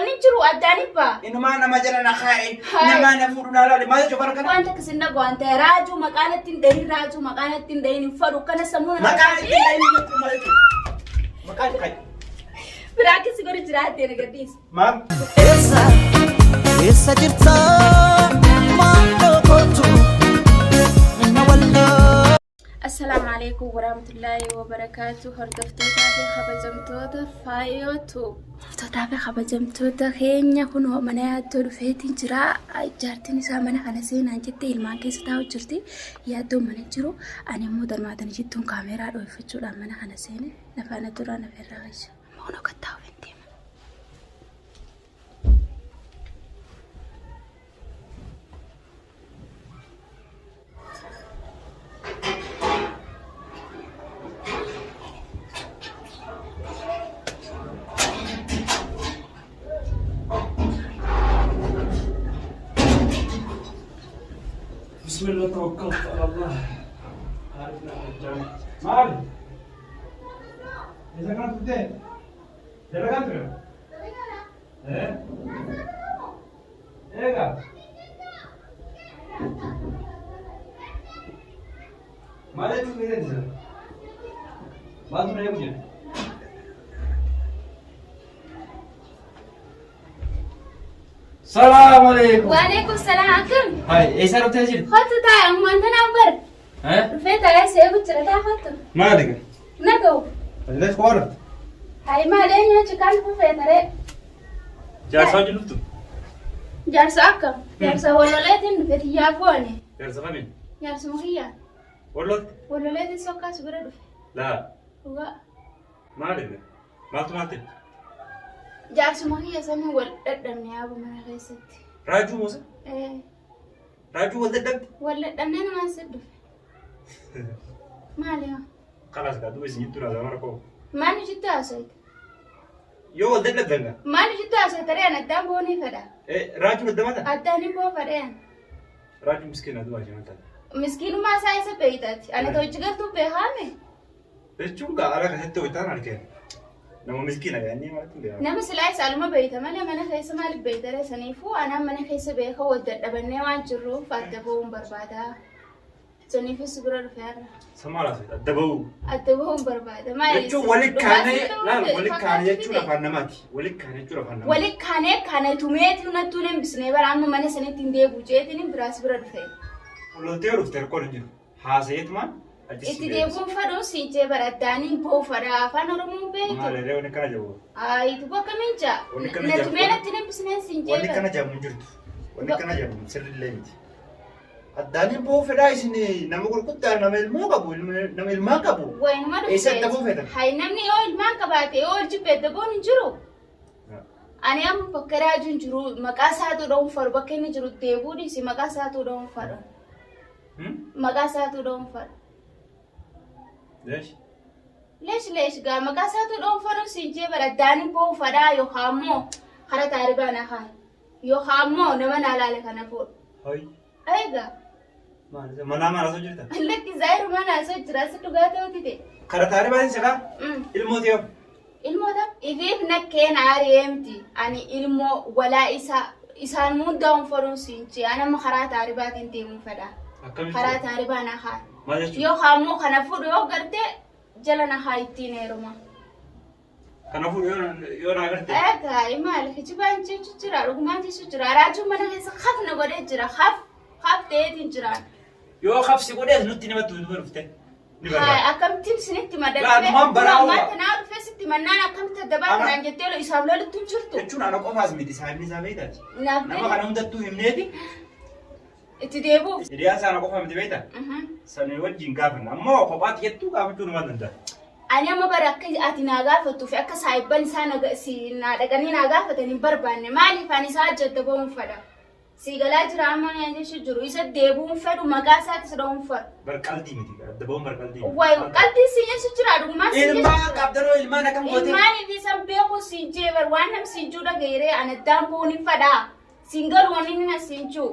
Wanni hin jiru addaan hin ba'a. Inumaa nama jala na kaa'e. Haay. Namaa na fuudhu naa laale. Maal jechuun kana? Wanta akkasii na go'an ta'e raajuu maqaan ittiin dhahin raajuu maqaan ittiin dhahin hin fadhu kana sammuu nama Maqaan ittiin dhahin jechuun maal jechuudha? Maqaan ka'i. Biraa akkasii godhu jiraattee na gadhiisa. Maal? Eessa eessa jirta maaloo kootu na walloo. Assalaamu alaikum warahmatullaahi wabarakaatu hordoftootaa fi kabajamtoota faayootu. Hordoftootaa fi kabajamtoota keenya kunoo mana yaaddoo dhufeetiin jira. Jaartiin isaa mana kana seenaan jette ilmaan keessa taa'u jirti. Yaaddoon mana jiru. Ani immoo darmaatanii jittuun kaameeraa dho'ifachuudhaan mana kana seene. Nafaana turaa nafeerraa keessa. Amma kunoo gattaa'uuf hin deema. بسم الله توكلت على الله عرفنا الجامع مالي إذا كانت بدي إذا كانت إيه Eegaa. Maal jechuun ni dandeessa? Maaltu na eegu jedhe? Salaam alaikum. Waalaikum salaam akkam? Hai, eessaa dhuftee jirti? Kottu taa'e ammaan tanaan bar. Eh? Dhufee taa'ee si eegu jira taa kottu. Maali gaa? Na ga'u. Lees koo dhufte? Hayi maal eenyu achi kaan dhufee taree? Jaarsa wajjin dhuftu? Jaarsa akkam? Jaarsa walloleetiin dhufe xiyyaa foone. Jaarsa kamiin? Jaarsuma kiyyaa. Wallootti? Walloleetiin sokkaas bira dhufe. Laa. Dhugaa. Maali gaa? Maaltu maal ta'e? Jaarsuma kiyya sanii wal dhadhabne yaaba mana keessatti. Raajuu moosa? Ee. Raajuu wal dadhabde? Wal dadhabnee namaan si dhufe. Maali haa? Kalaas gaa duuba isin jittuu naa zamara koo. Maal jittuu haasofte? Yoo wal dadhabdan gaa. Maal jittuu haasofte ree an addaan boonii fedha. Raajuun adda mata? Addaan hin boo fedhe an. Raajuun miskiina duuba ishee mata. Miskiinummaa isaa isa beeytaati. Ani hojii galtuu beekaame. Jechuun gaa ala keessatti hojjetaan argee. Nama miskiina gaa inni maaltu beekaa. Nama silaa isa aluma beeyta malee mana keessa maaliif beeyta ree saniifuu anaan mana keessa beeka wal dadhabannee waan jirruuf adda ba'uun barbaada. Saniifis bira dhufe har'a. Samaa laafee adda ba'uu. Adda ba'uun barbaada. Maali? Jechuun wali kaanee laal wali kaanee jechuun afaan namaati. Wali kaanee jechuun afaan namaati. Wali kaanee kaanee tumeeti nattuu hin bisnee bara amma mana sanitti hin deebi'u jeetiin biraas bira dhufe. Loltee dhufte rakkoon hin jiru. Haasayeetumaan achi si Itti deebisa. deebi'uun fadhuun siin jee bara addaaniin ba'uu fadha afaan Oromoon beektu. Maali ree wanni kana jabu. Ayi tuba akkamiin jaa? Wanni kana Na jaa- tumee natti hin bisnee siin jee Wanni bara. kana jabu hin jirtu. Wanni kana jabu sirrillee miti. Addaaniin ba'uu fedhaa isin nama gurguddaa nama ilmoo qabu nama ilmaan qabu. Waanuma Eessa adda ba'uu feetan? Hayi namni yoo ilmaan qabaate yoo wal jibbe adda ba'uun hin jiru. Ani amma bakka raajuun jiru maqaa isaatu dha'uun fadhu bakka inni jiru deebuu dhiisi maqaa isaatu dha'uun fadhu. Maqaa isaatu dha'uun fadhu. Leesh. Leesh leesh gaa maqaa isaatu dha'uun fadhu siin jee bara addaaniin ba'uu fadhaa yookaan immoo karaa taaribaa na haa yookaan immoo nama naa laale kana fuudhu. Hoy. Egaa Maal manaa maal asoo jirta? lakki zaayiru mana asoo jira asi dhugaa ta'uu dide. Kara taaribaa hin seqaa ilmoo ta'e Ilmoota ifiif nakkeen aari'eemti ani ilmoo walaa isa isaan hundaa'uun fodhuun siin jee ani amma karaa taaribaatiin deemuun fedha. Akkamitti? Karaa taaribaa na haa. Maal jechuudha? Yookaan immoo kana fudhu yoo garte jala na haa ittiin heeruma. Kanaafuu yoo naa garte. Egaa maali kijibaan jechu jira dhugumaan jechu jira raajuun mana keessa kaf na godhee jira kaf kaf ta'eetiin jiraan. Yoo kabsi godhees nutti namatti duba dhufte. Ni barbaada. Akkamittiin isinitti Laalumaan baraa Ammaan oola. tanaa dhufee sitti mannaan akkamitti adda Ana- baatanaan jettee isaaf lolittu hin jirtu. Jechuun ana qofaas miti saayibni isaa beektaati. Naaf Nama gadi kana hundattuu himneeti. itti deebi'uuf. Hiriyaa isaa ana qofa miti beektaa? Sanii wajjin gaafanna. Ammoo kophaatti jettuu gaafachuu nama danda'a. Ani amma bara akka ati naa gaafattuu fi akka saayibban isaa si naa dhaqanii naa gaafatan hin barbaanne. Maaliif ani isaa ajjadda ba'uun fedha. Sii galaa jira amma ni jechu jiru. Isa deebi'uun fedhu maqaa isaatis dha'uun fedhu. Bar qalbii miti. Adda ba'uun bar qalbii miti. Wayi qalbii si jechu jira dhugumaan si jechu Ilmaan jira. qabdanoo ilmaan akkam gootee? Ilmaanii fi san beekuu siin jee bar waan nam siin juu dhaga'eeree ani addaan bu'uun hin fedhaa. Siin galu wanni inni na siin juu.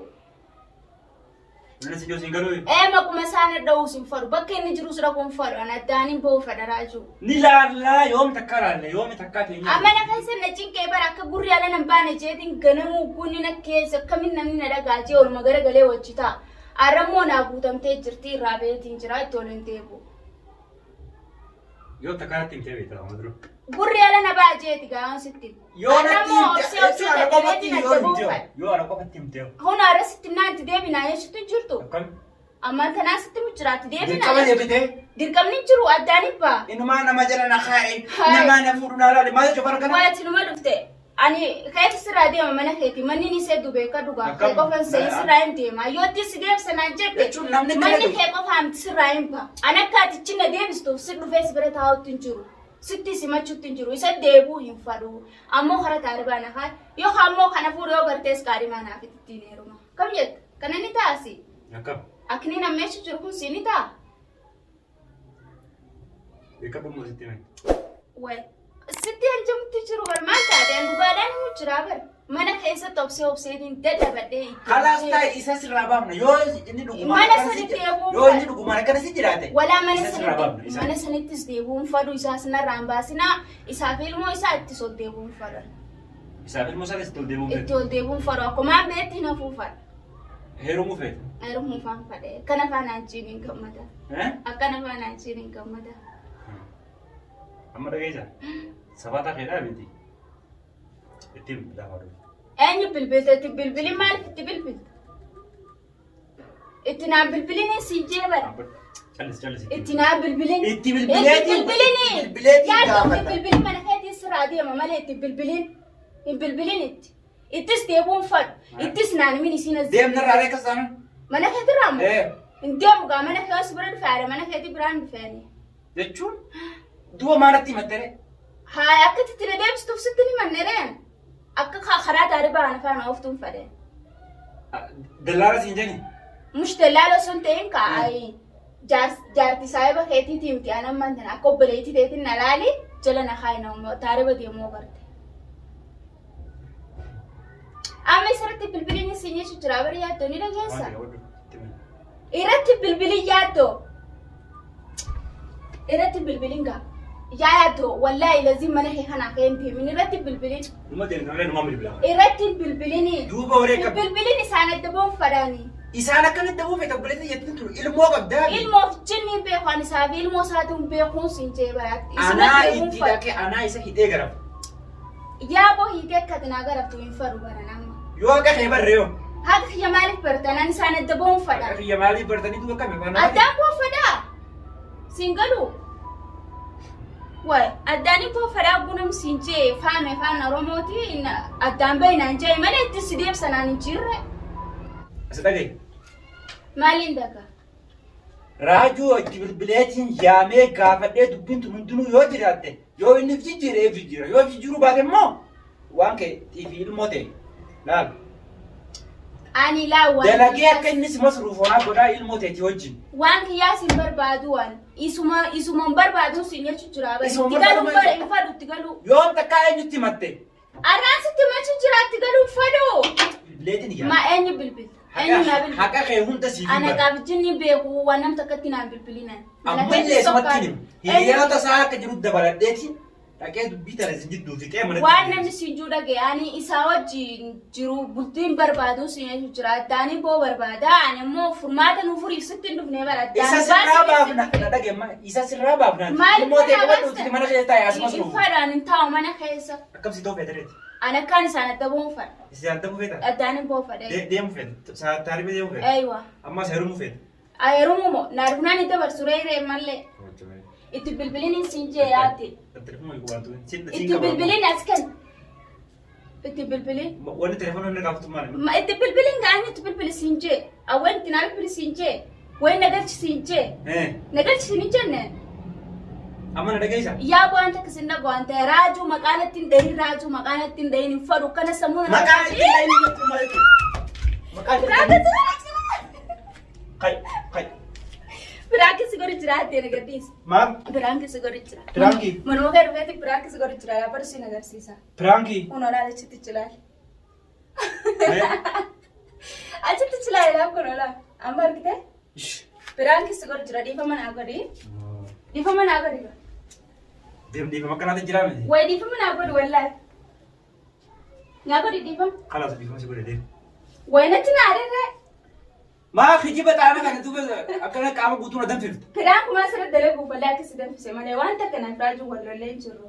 Inni si joosiin galuu. Ee maquma isaa na dha'uus hin fadhu. Bakka inni jirus dhaquu hin fadhu. Ani addaaniin ba'uu fedha raajuu. Ni laallaa yoom takkaa laalle yoomi takkaa teenyee. Amma na keessa na cinqee bara akka gurri ala nan baane jeetiin ganamuu gunni na keessa akkamiin namni na dhagaa jee oluma garagalee wajji ta'a. Arrammoo naa guutamtee jirti irraa beetiin jira itti ol hin deebi'u. Yoo takkaa natti himtee beekta amma dura. Gurri ala na ba'a jeeti gaa'oon sitti. Yoo natti Arrammoo himte obsee obsee jechuun ana qofatti dadhabeetiin yoo adda himte buufadha. yoo ana qofatti himte. Kun har'a sitti naan itti deebinaa jechuutu hin jirtu. Akkam? Ammaan tanaa sitti mujjiraatti deebinaa. Dirqama deebitee. Dirqamni hin jiru addaan hin ba'a. Inumaa nama jala na kaa'e Haay. namaa na fuudhu naa laale maal jechuun kana. Waa ati numa dhufte. Ani keeti sirraa deema mana keeti manni ni seetu beeka dhugaa kee Akkam? qofan se'in sirraa hin deema yoo itti si deebisa naan jette Jechuun namni kana manni dhufu. kee qofa miti sirraa hin ba'a. Ani akka ati cina deebistuuf si dhufee si bira taa'utti hin jiru. Sitti simachuutti hin jiru. Isa deebuu hin fadhu. Ammoo kara taaribaa na haa yookaan ammoo kana fuudhee yoo gartees qaadhimaa naaf ittiin heeruma. Kam jetta? Kana ni taasi. Akkam? Akni nammeessu jiru kun si ni ta'a. Beekadhu immoo sitti hime. Wai sitti hanjamutti jiru bar maal taate an dhugaadhaan himu jira bar mana keessatti obsee obseetiin dadhabadhee itti Kalaas dhufee. taa'e isa sirraa baafna yoo inni dhugumaan Mana akkana si sanitti eeguu yoo inni dhugumaan akkana si jiraate Walaa mana isa sirraa baafna sanitti isa. mana sanittis deebi'uun fadhu isaas narraa hin baasinaa isaaf ilmoo isaa itti ol deebi'uun fadhu. Isaaf ilmoo isaas itti ol deebi'uun Itti feete. ol deebi'uun fadhu akkumaan beetti hin hafuu fadha. Heerumuu feete. Heerumuu faan fadhe akkana faana achiin hin gammada. Eh? Akkana faana achiin hin gammada. Amma dhageessa. Sabataa keedhaa miti. Ittiin lafa dhufu. Eenyu bilbilta itti bilbilin maaliif itti bilbilta? Itti naan bilbilin siin jee bara. Callis callis. Itti naan bilbilin. Itti bilbileetiin- Itti bilbilini. itti bilbileetiin Yaaddu itti gaafadha. bilbilin mana keetiin sirraa deema malee itti bilbilin. Hin bilbilin itti. Ittis deebuun fadhu. Ittis naan min isiin as. Deemna irraa reekka sana. Mana keetirraa moo? Eh. Hin deemu gaa mana kee os bira dhufeera mana keetii biraan dhufeeni. Jechuun du'a maalatti himattere? Haa akka itti na deebistuuf sitti ni mannereen. Akka karaa taarii ba'an afaan ooftuun fadhe. Dallaala siin jedhi. Mush dallaala osoo hin ta'in kaa'ai. Jaarti saayiba keetiitii miti an ammaan tana akka obboleettii teetiin na laali jala na kaayi na taariba deemuu barte. Amma isirratti bilbiliin isin jechu jira bari yaaddoo ni dhageessa. Irratti bilbilin yaaddoo. Irratti bilbilin gaa. Yaa yaaddoo wallaahi lazii mana kee kanaa kee hin deemin irratti bilbilin. Numa deemna malee numa bilbila. Irratti bilbilini. Duuba waree qabdi. Bilbilin isaan adda ba'uun fadhaani. Isaan akkamitti ta'uu feeta obboleettii jettiin turu ilmoo qabdaa. Ilmoof jinni hin beeku ani isaa fi ilmoo isaatu hin beekuun siin jee baraatti. Anaa itti dhaqee anaa isa hidhee garafu. Yaaboo hiitee akka ati naa garaftu hin fadhu baran amma. Yoo akka kee barree yoo. Haqa kiyya maaliif bartan ani isaan adda ba'uun fadha. Akka kiyya maaliif bartanii duuba akkami afaan Addaan koo fadhaa. Siin galu. Waay addaan koo fadhaa bunam siin jee faame afaan Oromooti addaan bahinaan jee malee itti si deebsanaan hin jirre. As dhaga'i. Maaliin daga? Raajuu itti bilbileetiin yaamee gaafadhee dubbiin tun hundinuu yoo jiraatte yoo inni if jijjiire if jijjiira yoo if jijjiiruu baate immoo waan kee fi ilmoo ta'e laal. Ani laa waan Dalagee akka inni si masruuf horaa godhaa ilmoo teetii wajjin. Waan kiyyaas hin barbaadu waan isuma isuma hin barbaadu siin jechu jira bara. Isuma Itti galuu barbaadu bara hin fadhu itti galuu. Yoom takkaa eenyutti himatte? Arraan sitti machu jira itti galuu hin fadhu. Bilbileetiin Ma yaame. eenyu bilbilta? Eenyu naa bilbilta? Haqa kee hunda siif hin Ana bara. gaafijinni beeku waan namta akkatti naan bilbilinan. Ammallee isumatti hin himu. Hiriyoota isaa akka jiru dabaladheetiin dhaqee dubbii tana isin jidduu fixee manatti. Waan namni siin jiru dhagaye ani isaa wajjin jiru bultiin barbaadu siin jechu jira. Addaanii boo barbaada ani immoo furmaata nu furiif sitti hin dhufne bara. Isa sirraa baafna. Na dhageenma. Isa sirraa baafna. Maaliif Ilmoo ta'e kana qabadhu baasta? uti mana keessa taa'e asumas dhufu. Ifadhaan hin taa'u mana keessa. Akkam si ta'u feetereeti? Ani akkaan isaan adda bu'uun fadha. Isin adda bu'uu feeta? Addaan hin bu'u fadha. Deemu feeta? Taariba deemu feeta? Eeywa. Ammas heerumuu feeta? Heerumuu moo? Naarfunaan itti dabarsu reeree mallee. Itti bilbilin siin jee yaatti. Itti bilbilin as kenna. Itti bilbilin. Wanni telefoona inni gaafatu maali? Ma itti bilbilin gaanii itti bilbili siin jee. Awwan itti naa bilbili siin jee. Wayi na galchi siin jee. Na galchi siin hin jenne. Amma na dhageessa? Yaa bu'aan takka sin dhaga'u ta'e raajuu maqaan ittiin dhahin raajuu maqaan ittiin dhahin hin fadhu kana sammuu nama. Maqaan ittiin dhahin jechuun maal jechuudha? Maqaan ittiin dhahin. Kai, kai. Biraan keessa godhu jira addee na gadhiisa. Maal? Biraan keessa godhu jira. Piraankii? Manuma kee dhufeeti biraan keessa godhu jira yaa barsiin agarsiisa. Piraankii? Kun olaal achitti chilaal. Achitti chilaal ilaa kun olaal. Amma argite? Piraanki si godhu jira dhiifama naa godhi. Dhiifama naa godhi. Deem dhiifama akkanaatti jiraa miti. Wayi dhiifama naa godhi wallaahi. Naa godhi dhiifama. Kalaas dhiifama si godhe deem. Wayi natti naa arirree. Maa kijiba xaana kana duuba akkana qaama guutuun na danfifte. Piraankuma asirratti dalaguuf wallaahi akka si danfise malee waan takka naaf raajuu wal lollee hin jirru.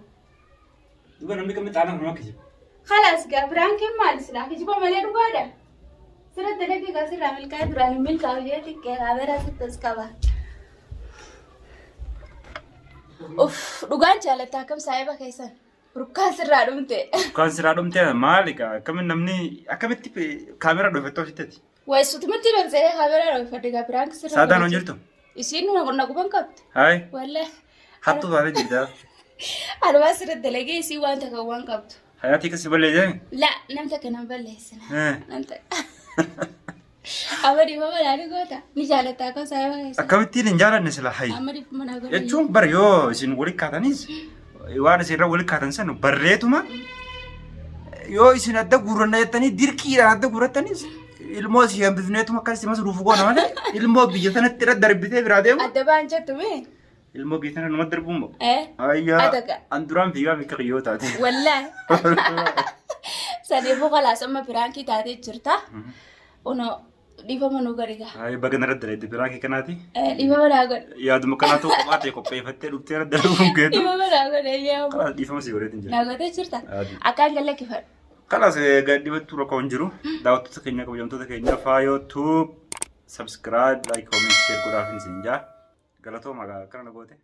Duuba namni kamni xaana kana kijiba. Khalaas gaa piraankiin maali silaa kijiba malee dhugaadha. Sirratti dalagee gaa sirraa milkaa'ee duraan hin milkaa'u jee xiqqee kaameraa sitti as qaba. Uff dhugaan jaalatta akkam saahiba keessan rukkaan sirraa dhumte. Kan sirraa dhumte maali kaa akkamiin namni akkamitti kaameraa dhoofettoo sittati? Wayi sutumatti dhoofsee kaameraa dhoofadhe gaa piraanki sirraa. Saadaan hon jirtu? Isiin na quban qabdi. Hayi Wallahi. hattuu taatee jirta. Anumaa sirratti dalagee isii waan takka waan qabdu. Hayaatii kasi balleessee? La nam takka nan balleessina. Nam takka. Amma dhiifama naa ni goota. Ni jaalatta akka saayiba keessa. Akkamittiin hin jaalanne sila hayi. Amma dhiifama naa godhi. Jechuun bar yoo isin walitti kaatanis waan isin irra walitti kaatan san barreetuma yoo isin adda guuranna jettanii dirqiidhaan adda guurattanis ilmoo isin hambifneetuma akkas isin masruufu goona malee ilmoo biyya sanatti irra darbitee biraa deemu. Adda ba'an jettu mee? Ilmoo biyya sana nama darbuun moo? Eh? Ayyaa. Adaga. An duraan fiigaa fi kiyyoo taate. Wallaahi. Saniifuu kalaas amma piraankii taatee jirta. Uno dhiifama nu godhi gaa. Ay baga narra dalayte piraankii kanaati. Eh, Dhiifama naa godhi. Yaaduma kanaatu kophaa ta'e qopheeffattee dhuftee irra dalaguun keetu. Dhiifama naa godhi ayyaa. Kalaas dhiifama si godheetiin jira. Naa godhee jirta. Adii. Akkaan gallakkifadhu. Kalaas gadhibattuu rakkoo hin jiru. Daawwattoota keenya kabajamtoota keenya faayoo tuub subscribe like comment share godhaaf isin jaa. Galatooma akkana na goote.